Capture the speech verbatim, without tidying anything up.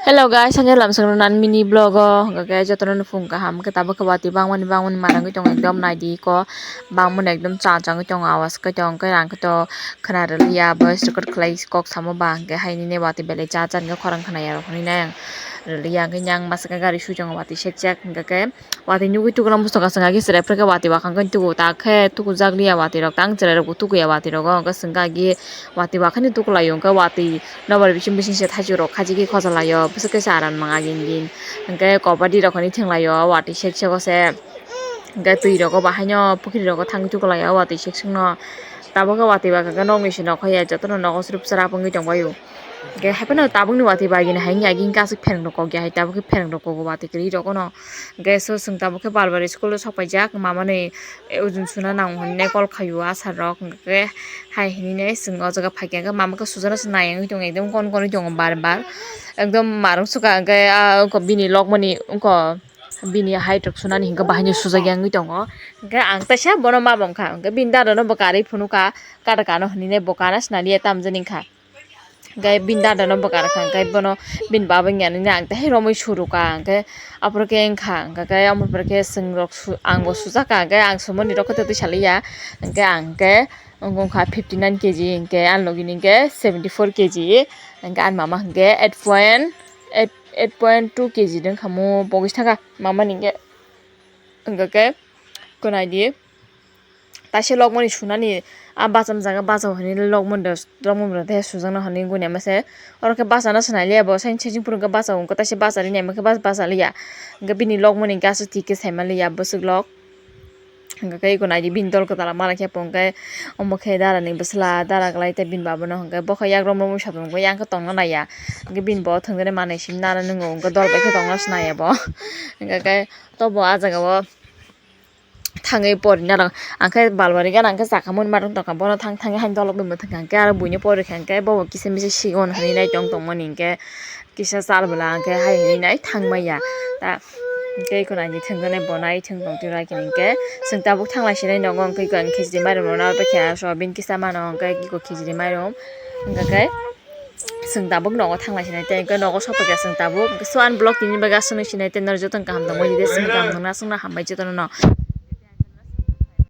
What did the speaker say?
Hello guys, hanya lamsong nan mini vlog o, hwnkhe jotono phung kaham khe tabuk khe watwi bangmani bangmani manangwi tongo, ekdom naidi ko bangmani ekdom cha changwi tongo, awas khe tongo, khe ang khe to khwna rwliya, voice record khlai kok samo ba hwnkhe hainini watwi belai cha cha hwnkhe khorang khwnaya rok hinwi nai ang rwliya, hwnkhe yang masa khe gari sui tongo watwi sek sek hwnkhe khe. Watwi nugwi tukulang bwswk aswk agi chwrai phwrwkhe watwi wakhang khe tuku ta khe tukujak liya watwi rok tang chwrai rokbo tukuya watwi rogo hwnkhe chwngkhe agi watwi wakhani tukulaio hwnkhe watwi nobar bising bising se thaichuk rok khachi khe khojalaio bwswk khe se aram nang agini din hwnkhe kobadi rok hinwi thwnglaio watwi sek seko se hwnkhe twi rogo bahaino pukhri rogo thangwi tukulaio watwi sek sek no tabukhe watwi wakhang khe nokni se nokha ya jotono nogo swrwp swrap wngwi tongbaio hwnkhe haiphano tabukni watwi bagini haini agini aswk phereng rok kokya hai tabukhe phereng rok kogo watwi kwrwi rogono. Hwnkhe so chwng tabuk khe Balbari school o sok paijak, mamani ujun suna nango hinwi call khaio asar rok, hwnkhe hai hinwi chwng o jaga phaikha, hwnkhe mama khe sujana se nai wngwi tongo, ekdom kon kon wngwi tongo bar bar, ekdom marung sukha, hwnkhe ah ungkha bini logmani ungkha bini height rok sunani hwnkhe bahaino sujakya wngwi tongo, hwnkhe ang teisa bono ma bo wngkha, hwnkhe bini dada no bo karwi phunukha, kada kano hinwi bo kana sinaliya tamjani wngkha. Hwnkhe bini dada no bwkha rwkha, hwnkhe bono bini baba wngya nini ang tei romwi surukha, hwnkhe aphuru khe wngkha, hwnkhe khe omo pore khe chwng rok su-, ang bo sujakha, hwnkhe ang sumani rok khe twi salaiya, hwnkhe ang khe wngkha fifty nine K G, hwnkhe ani logi ni hwnkhe seventy four K G, hwnkhe ani mama hwnkhe eight point eight, eight point two K G wngkha mo pogis thangkha mama ni hwnkhe, hwnkhe khe kwnai di. Taisa logmani sunani a bacham jaga bachao hinwi logmani rok, logmani rok tei sujakna hinwi guni masa oro khe bachana se nai liya bo saini saichung phuru hwnkhe bachao hwnkhe taisa bachari naima khe bachaliya hwnkhe bini logmani hwnkhe aswk thik khe saimaliya bwswk log hwnkhe khe eko naidi bini dol kwtal mala khe bo hwnkhe omo khe dara ni bwsla dara kwlai tei bini baba no hwnkhe bokha yak romwi satong yang khe tongna naiya hwnkhe bini bo thwngwi manwi sim nana nwngo hwnkhe dol bai khe tongna se naiya bo hwnkhe khe tobo ah jaga o. Thangwi pori narwk ang khe Balbari gana ang khe chakhamani matwng tongkha bono thang thangwi haino dolok bai mwthangkha hwnkhe aro buino pori kha hwnkhe bobo kisa misa sigon hinwi nai tong tongmani hwnkhe kisa chal bwla hwnkhe hai hinwi nai thangmaya ta hwnkhe eko naidi thwngjaknai bo nai thwng tong twi rai hwnkhe chwng tabuk thanglai sinai nogo hwnkhe eko ang khichiri mairum rwna bai khe soyabin kisa mano hwnkhe eko khichiri mairum hwnkhe khe. Chwng tabuk nogo thanglai sinai tei hwnkhe nogo sophaikha chwng tabuk hwnkhe so ani vlog tini bagwi aswk sinai tei norok jotono kaham tongmani tei chwng kaham tongna aswkno hambai jotono no.